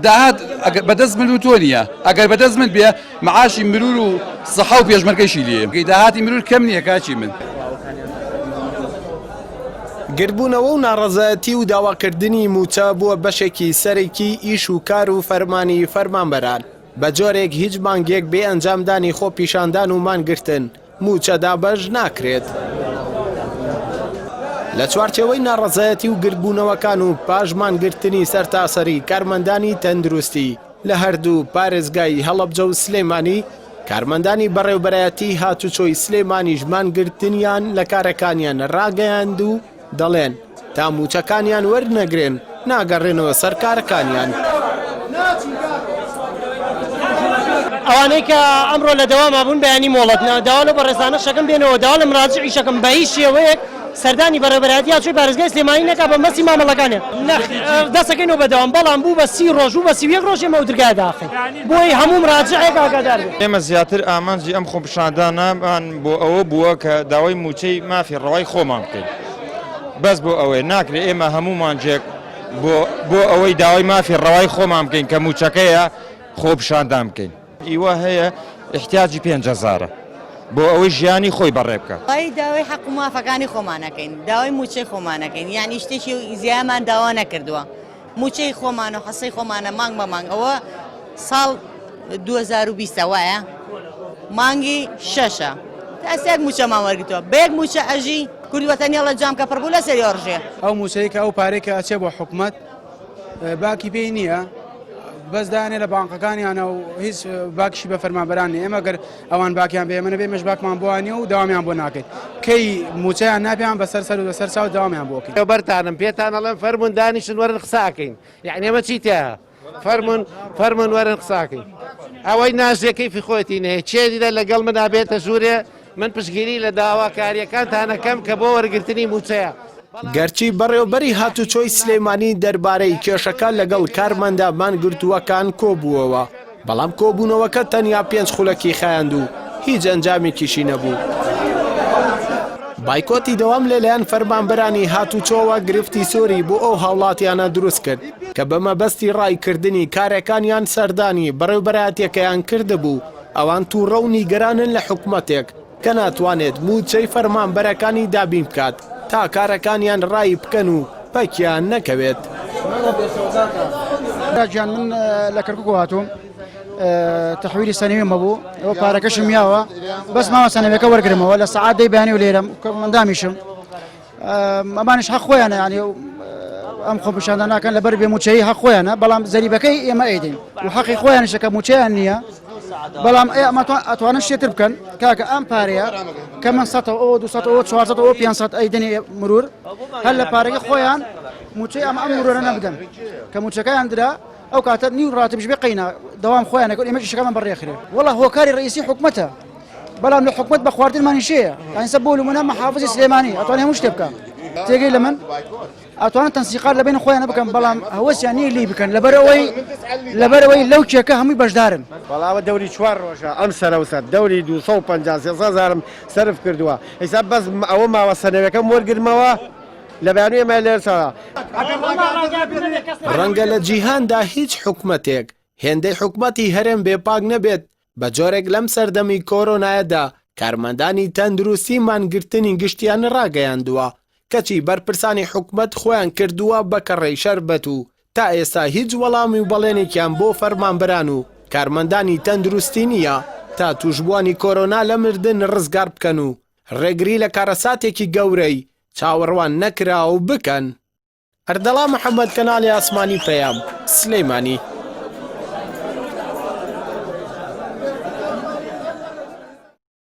داهات بەدەست من و تۆ نییە ئەگەر بەدەست من بێ معاشی مرور و سەحە و پێشمەرگەشی لێ داهاتی مرور کەم نییە کاکی من. گردبوونەوە و ناڕەزایەتی و داواکردنی مووچە بووە بەشێکی سەرەکی ئیش و کار و فەرمانی فەرمانبەران، بە جۆرێک هیچ مانگێک بێ ئەنجامدانی خۆپیشاندان و مانگرتن مووچە دابەش ناکرێت. لە چوارچێوەی ناڕەزایەتی و گردبوونەوەکان و پاش مانگرتنی سەرتاسەری کارمەندانی تەندروستی لە هەردوو پارێزگای هەڵەبجە و سلێمانی، کارمەندانی بەڕێوبەرایەتی هاتوچۆی سلێمانیش مانگرتنیان لە کارەکانیان ڕاگەیاند و دەڵێن، تا مووچەکانیان وەرنەگرن ناگەڕێنەوە سەر کارەکانیان. ئەوانەی کە ئەمڕۆ لە دەواما بوون بەیانی مۆڵەت نا داوا لەو بەڕێزانەش ئەکەم بێنەوە داوا لە مراجعیش ئەکەم بە هیچ شێوەیەک سەردانی بەڕێوەبەرایەتی هاتوچۆی پارێزگای سلێمانی نەکا بە مەبەستی مامەڵەکانیان نەخێر دەستەکەینەوە بە دەوام بەڵام بوو بە سی ڕۆژ بوو بە 31 ڕۆژ ئێمە ئەو درگایە داخەین بۆی هەموو مراجعێک ئاگادار بێت. ئێمە زیاتر ئامانجی ئەم خۆپیشاندانەمان بۆ ئەوە بووە کە داوای مووچەی مافی ڕەوای خۆمان بکەین بەس بۆ ئەوەیە ناکرێت ئێمە هەموو مانگێک بۆ بۆ ئەوەی داوای مافی ڕەوای خۆمان بکەین کە مووچەکەیە خۆپیشاندان بکەین. ئیوە هەیە ئیحتیاجی پێنج هەزارە بۆ ئەوەی ژیانی خۆی بەڕێ بکات. وەڵایی داوای حەق و مافەکانی خۆمان ئەکەین داوای مووچەی خۆمان ئەکەین یانی شتێکی زیامان داوا نەکردووە مووچەی خۆمان و حەسەی خۆمانە مانگ بە مانگ ئەوە ساڵ 2020 وایە مانگی شەشە تا ئێستا یەک مووچەمان وەرگتووە بە یەک مووچە ئەژی کورد وەتەنی ئەڵێ جام کە پڕ بوو لەسەری ئەڕژێ. ئەو مووچەی کە ئەو پارەی کە ئەچێ بۆ حکومەت باکی پێی نییە بەس دانێ لە بانقەکانیانە و هیچ باکیشی بە فەرمانبەران نیە ئێمە گەر ئەوان باکیان بێ ئێمە نەبێ ئێمەش باکمان بۆیان نیە و داوامیان بۆ ناکەین کەی مووچەیان نابیان بەسەر سەر و بەسەر چاو داوامیان بۆ ئەکەین. بەرتانم پێتان ئەڵێم فەرموون دانیشن وەرن قسە ئەکەین یەعنی ئەمە چی تیایە فەرموون فەرموون وەرن قسە ئەکەین ئەوەی ناژێ کەیفی خۆیەتی نەیە کێ دیدە لەگەڵ منا بێتە ژوورێ من پشتگیری لە داواکارییەکانتان ئەکەم کە بۆ وەرگرتنی مووچەیە. گەرچی بەڕێوەبەری هاتوچۆی سلێمانی دەربارەی کێشەکە لەگەڵ کارمەندە مانگرتووەکان کۆبووەوە، بەڵام کۆبوونەوەکە تەنیا پێنج خولەکی خایاند و هیچ ئەنجامێکیشی نەبوو. بایکۆتی دەوام لەلایەن فەرمانبەرانی هاتوچۆوە گرفتی زۆری بۆ ئەو هاوڵاتیانە دروستکرد کە بە مەبەستی ڕایکردنی کارەکانیان سەردانی بەڕێوەبەرایەتیەکەیان کردبوو، ئەوان توڕە و نیگەرانن لە حکومەتێک کە ناتوانێت مووچەی فەرمانبەرەکانی دابین بکات تا کارەکانیان ڕایی بکەن و پەکیان نەکەوێت. برا گیان من لە کەرکوک هاتووم تەحویلی سەنەویم هەبوو ئەوە پارەکەشم یاوە بەس ماوە سەنەوەکە وەرگرمەوە لە سەعات دەی بەیانی و لێرەم مندامیشم ئەمانیش حەق خۆیانە یانی ئەم خۆپیشاندان ناکەن لەبەر بێ موچەیی حەق خۆیانە بەڵام زەریبەکەی ئێمە ئەیدەین و حەقی خۆیانیشە کە موچەیان نییە بەڵام ئێ ئەمە ئەتوانن شتێتر بکەن کاکە ئەم پارەیە کە من سە ئەو 200 ئەو 400 ئەو 500 ئەیدەنێ مرور هەر لە پارەکە خۆیان موچەی ئەم ئەم مرۆرە نەبدەن کە موچەکەیان درا ئەو کاتە نیو ڕاتبش بێ قەینا دەوام خۆیان نەکەن ئێمەش ئیشەکەمان بەڕێخرێ وەڵا هۆکاری ڕئیسی حکومەتە بەڵام لە حکومەت بە خواردنمانی شەیە ئەنسە بۆ لمونە محافزی سلێمانی ئەتوانێ هەموو شتێ بکە تێگەی لە من ئەتوانن تەنسیقات لە بین خۆیان بکەن بەڵام هەوەسیان نییە لی بکەن لەبەرەوەی لەبەرەوەی لەو کێکە هەمووی بەشدارن. وەڵا دەوری چوار ڕۆژە ئەم سەرەوسەر دەوری 250 300 هەزارم سەرف کردووە ئیسا بەس ئەوە ماوە سەنەوەکەم وەرگرمەوە لە بەیانی ئێمە لێرە سەرا. ڕەنگە لە جیهاندا هیچ حکومەتێک هێندەی حکومەتی هەرێم بێ پاک نەبێت، بە جۆرێک لەم سەردەمی کۆرۆنایەدا کارمەندانی تەندروستی مانگرتنی گشتیان ڕاگەیاندووە، کەچی بەرپرسانی حکومەت خۆیان کردووە بە کەڕەی شەربەت و تا ئێستا هیچ وەڵامی و بەڵێنێکیان بۆ فەرمانبەران و کارمەندانی تەندروستی نییە تا تووشبووانی کۆرۆنا لە مردن ڕزگار بکەن و ڕێگری لە کارەساتێکی گەورەی چاوەڕوان نەکراو بکەن. ئەردەڵان محەمەد، کەناڵی ئاسمانی پەیام، سلێمانی.